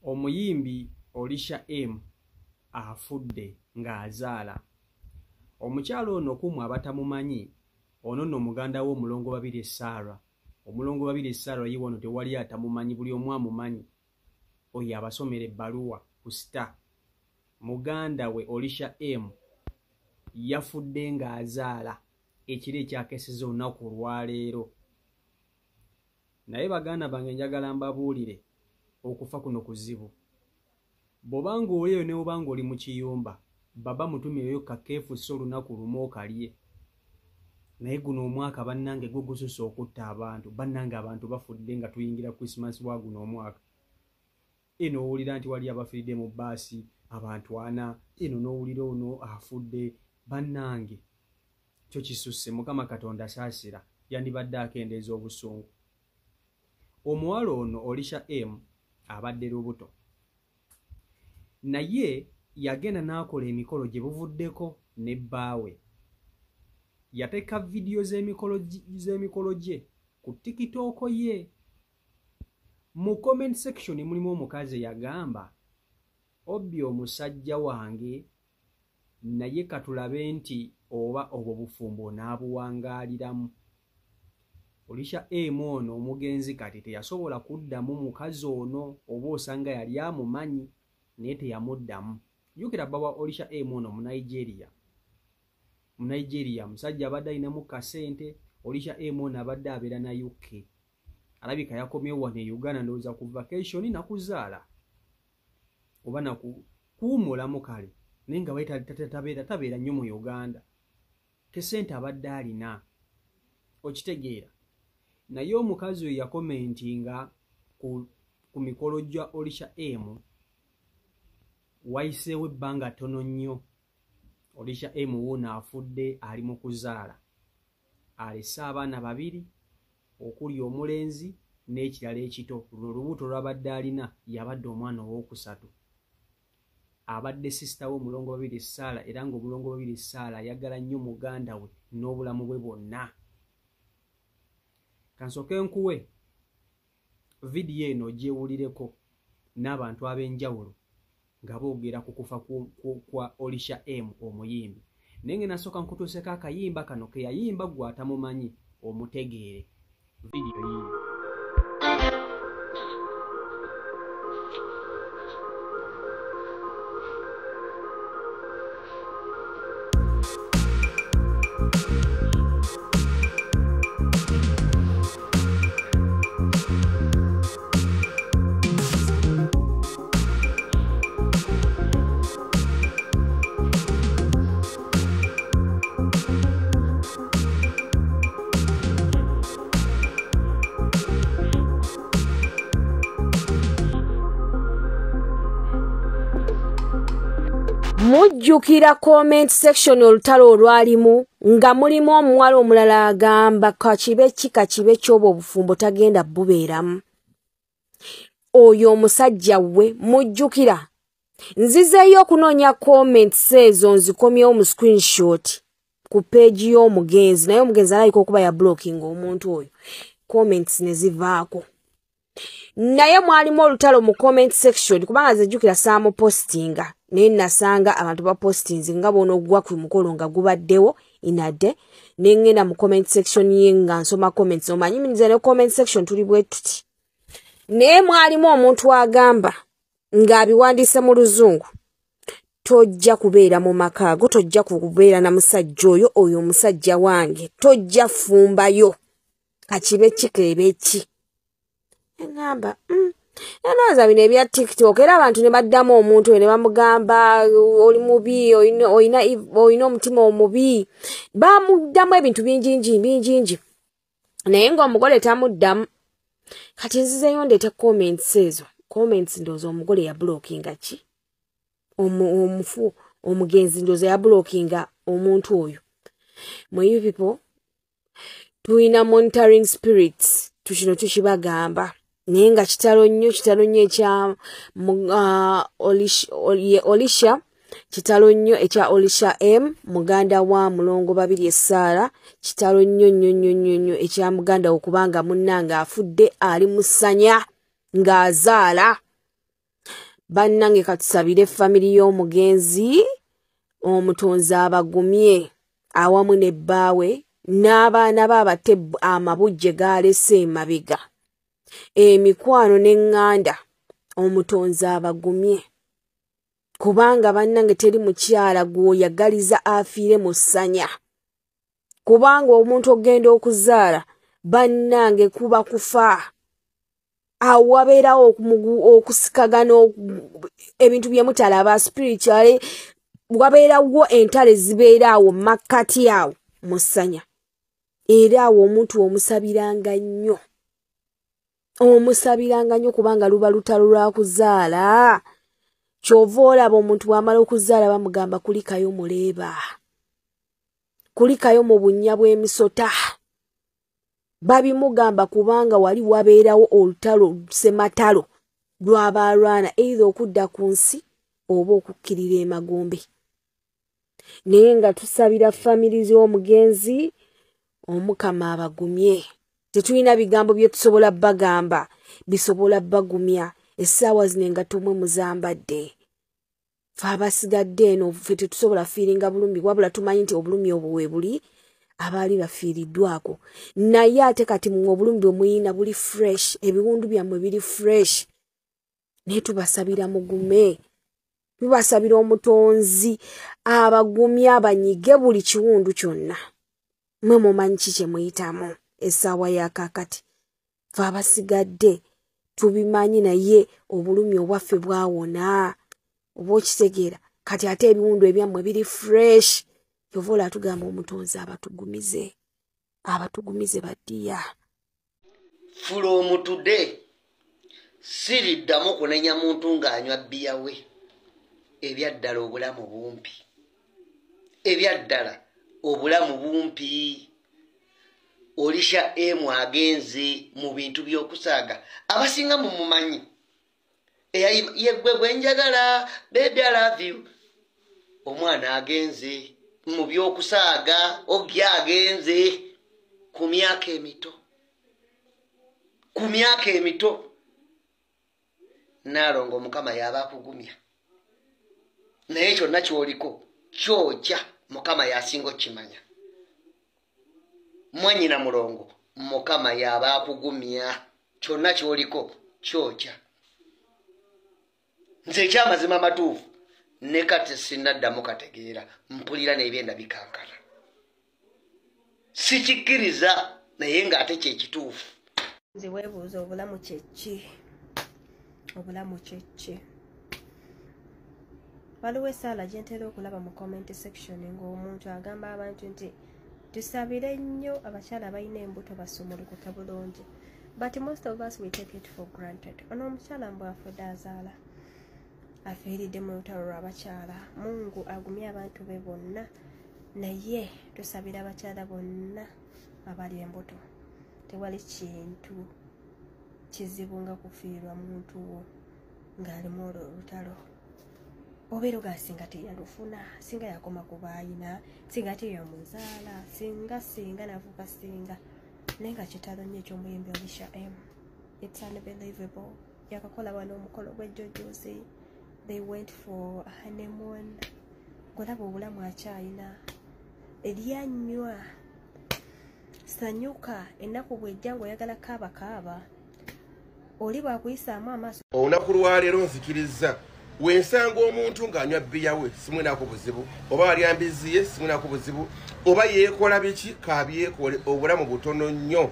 Omuyimbi Olisha M afudde ng'azaala. Omukyala ono ku mmwe abatamumanyi, ono nno muganda w'omulongo Babirye Sarah. Omulongo Babirye Sarah ye wano tewali atamumanyi, buli omu amumanyi. Oyo abasomera ebbaluwa ku Star. Muganda we Olisha M yafudde ng'azaala ekiro ekyakeesezza olunaku olwaleero. Naye baganda bange njagala mbabuulire, okufa kuno kuzibu. Bw'oba ng'oli eyo ne bw'oba ng'oli mu kiyumba, baba mutumireyo ka KFC olunaku lumu okalye. Naye guno omwaka bannange gwo gususse okutta abantu. Bannange abantu bafudde nga tuyingira Christmas wa guno omwaka. Eno owulira nti wali abafiiridde mu bbaasi abantu ana, eno n'owulira ono afudde. Bannange kyo kisusse. Mukama Katonda saasira, yandibadde akendeeza obusungu. Omuwala ono Olisha M abadde lubuto, naye yagenda n'akola emikolo gye buvuddeko ne bbaawe. Yateeka vidiyo z'emikolo gye ku TikTok ye. Mu comment section mulimu omukazi eyagamba, obbye omusajja wange, naye katulabe nti oba obwo bufumbo onaabuwangaaliramu. Olisha M ono omugenzi kati teyasobola kuddamu mukazi ono, oba osanga yali amumanyi naye teyamuddamu. Jjukira bba wa Olisha M ono Munigeria. Munigeria musajja abadde alinamu kasente. Olisha M ono abadde abeera na UK. Alabika yakomyewo wano e Uganda ndowooza ku vacation nakuzaala oba nakuwummulamu kale, naye nga tabeera nnyo mu Uganda. Kesente abadde alina, okitegeera. Naye omukazi oyo yakomentinga ku mikolo gya Olisha M. Wayiseewo ebbanga ttono nnyo, Olisha M wuuno afudde ali mu kuzaala. Alese abaana babiri okuli omulenzi n'ekirala ekito. Luno olubuto lw'abadde alina yabadde omwana owookusatu. Abadde sisita w'omulongo Babirye Sarah, era ng'omulongo Babirye Sarah ayagala nnyo muganda we n'obulamu bwe bwonna. Kansooke nkuwe vidiyo eno ogyewulireko n'abantu ab'enjawulo nga boogera ku kufa kwa Olisha M omuyimbi. Naye ngenda nsooka nkutuuseko akayimba kano ke yayimba ggwe atamumanyi omutegeere. Vidiyo yiiyo. Mujjukira comment section olutalo olwalimu nga mulimu omuwala omulala agamba kakibe ki kakibe ky'obwo obufumbo tagenda bubeeramu. Oyo omusajja we mujjukira. Nzizeeyo okunoonya comments ezo nzikomyewo mu screenshot ku page y'omugenzi, naye omugenzi alabika okuba ya blocking omuntu oyo, comments ne zivaako. Naye mwalimu olutalo mu comment section kubanga nze saamupostinga, naye nasanga abantu bapostinze nga bw'onoggwa ku mukolo nga gubaddewo inadde, ne ŋŋenda mu comment section ye nga nsoma comments. Omanyi nze ne comment section tuli bwe tuti. Naye mwalimu omuntu agamba ng'abiwandiise mu Luzungu, tojja kubeera mu maka ago, tojja kubeera na musajja oyo, oyo omusajja wange, tojja fumbayo, kakibe ki keebe ki. Engamba endowooza bino ebya TikTok, era abantu ne baddamu omuntu oyo ne bamugamba oli mubi, olina omutima omubi. Bamuddamu ebintu bingingi bingingi, naye ng'omugole tamuddamu. Kati nzizeeyo ndeete comments ezo. Comments ndowooza omugole yablockinga ki, omufu omugenzi ndowooza yablockinga omuntu oyo. Mwe you people tulina monitoring spirits, tukino tukibagamba. Naye nga kitalo nnyo, kitalo nnyo ekya Olisha, kitalo nnyo ekya Olisha M muganda wa mulongo Babirye Sarah, kitalo nnyo nnyo nnyo nnyo nnyo ekya muganda we kubanga munnange afudde ali musanya ng'azaala. Bannange katusabire family y'omugenzi, omutonzi abagumye awamu ne bbaawe n'abaana be abate amabujje g'alese emabega, emikwano n'eŋŋanda, omutonzi abagumye. Kubanga bannange teri mukyala gw'oyagaliza afiire mu ssanya. Kubanga omuntu ogenda okuzaala bannange kuba kufa. Awo wabeerawo okusikagana ebintu bye mutalaba spiritually, wabeerawo entalo ezibeera awo makkati awo mu ssanya. Era awo omuntu omusabiranga nnyo. Omusabiranga nnyo kubanga luba lutalo lwa kuzaala. Ky'ova olaba omuntu bw'amala okuzaala bamugamba kulikayo muleeba, kulikayo mu bunnya bw'emisota. Babimugamba kubanga wali wabeerawo olutalo ssematalo lw'abalwana either okudda ku nsi oba okukkirira emagombe. Naye nga tusabira family z'omugenzi, Omukama abagumye. Tetulina bigambo bye tusobola bagamba bisobola bagumya. Essaawa zino engatto mwe muzambadde. Ffe abasigadde eno ffe tetusobola fiiringa bulumi, wabula tumanyi nti obulumi obwo we buli abaali bafiiriddwako. Naye ate kati mmwe obulumi bwe muyina buli fresh, ebiwundu byammwe biri fresh. Naye tubasabira mugume, tubasabira omutonzi abagumye abanyige buli kiwundu kyonna. Mmwe mumanyi ki kye muyitamu essaawa ya kaakati. Ffe abasigadde tubimanyi, naye obulumi obwaffe bwawona. Oba okitegeera kati ate ebiwundu ebyammwe biri fresh. Kyova olaba tugamba omutonzi abatugumize, abatugumize baddiya. From today siriddamu kunenya muntu ng'anywa bbiya we. Ebyaddala obulamu bumpi, ebyaddala obulamu bumpi. Olisha M agenze mu bintu by'okusaaga, abasinga mumumanyi. Yeggwe gwe njagala, baby I love you. Omwana agenze mu by'okusaaga, ogya agenze ku myaka emito, ku myaka emito. Naalongo Mukama y'aba akugumya, naye kyonna ky'oliko kyokya Mukama y'asinga okukimanya. Mwannyina Mulongo, Mukama y'aba akugumya, kyonna ky'oliko kyokya. Nze ekyamazima amatuufu ne kati sinnaddamu kategeera, mpulira n'ebyenda bikankana. Sikikkiriza naye ng'ate kye kituufu. Nze weebuuza obulamu kye ki? Obulamu kye ki? Waliwo essaala gye ntera okulaba mu comment section ng'omuntu agamba abantu nti tusabire nnyo abakyala abalina embuto basumulukuke bulungi. But most of us, we take it for granted. Ono omukyala mbu afudde azaala, afiiridde mu lutalo lw'abakyala. Mungu agumye abantu be bonna, naye tusabira abakyala bonna abali embuto. Tewali kintu kizibu nga kufiirwa muntu wo ng'alimu olwo olutalo. Obeera ogaa singa teyalufuna, singa yakoma ku baayina, singa teyamuzaala, singa singa navuka singa. Naye nga kitalo nnyo eky'omuyimbi Olisha M. It's unbelievable. Yakakola wano omukolo gw'ejjojjuzi. They went for a honeymoon. Ng'olaba obulamu akyayina. Eryanywa. Sanyuka ennaku bw'ejja ng'oyagala kaaba kaaba. Oli bw'akuyisaamu amaaso. Olunaku lwaleero nzikirizza wensanga omuntu ng'anywa bbiya we simwinaako buzibu, oba alya mbizzi ye simwinaako buzibu, oba yeekola biki kabyekole. Obulamu butono nnyo,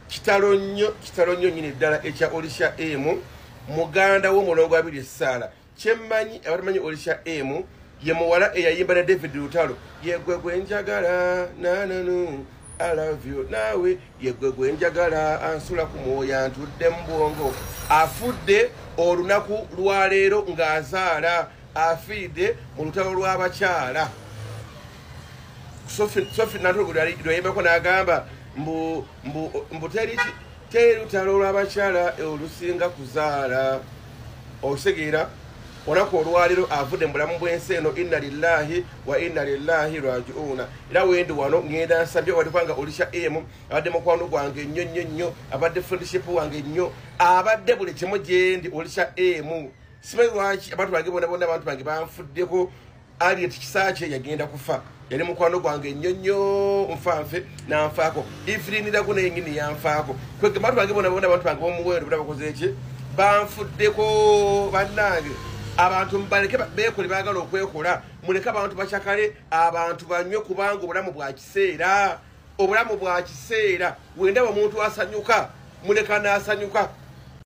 kitalo nnyo, kitalo nnyo nnyini ddala ekya Olisha M, muganda w'omulongo Abiri Essaala. Kyemmanyi abatamanyi Olisha M ye muwala eyayimba ne David Lutalo, yegwe gwe njagala nananu I love you, naawe yegwe gwe njagala ansula ku mwoyo antudde mu bwongo. Afudde olunaku lwaleero ng'azaala, afiiridde mu lutalo lw'abakyala. Sophie Nantugo lwayimbako n'agamba mbu mbu mbu teri teri lutalo lw'abakyala olusinga kuzaala. Okitegeera, olunaku olwaleero avudde mu bulamu bw'ensi eno. Inna lillahi wa inna lillahi rajiuna. Era wendi wano ŋŋenda nsabye wali kubanga Olisha M abadde mukwano gwange nnyo nnyo nnyo, abadde friendship wange nnyo, abadde buli kimu gyendi. Olisha M Simanyi lwaki abantu bange bonna bonna, abantu bange banfuddeko. Aliet Kisaakye yagenda kufa, yali mukwano gwange nnyo nnyo, nfanfe nanfaako. Evelyn naye nyini yanfaako. Kwegamba abantu bange bonna bonna, abantu bange b'omuwendo bonna bakoze eki? Banfuddeko. Bannange, abantu mubaleke beekole baagala okwekola, muleke abantu bakyakale, abantu banywe, kubanga obulamu bwa kiseera, obulamu bwa kiseera. Wendaba omuntu asanyuka, muleka n'asanyuka.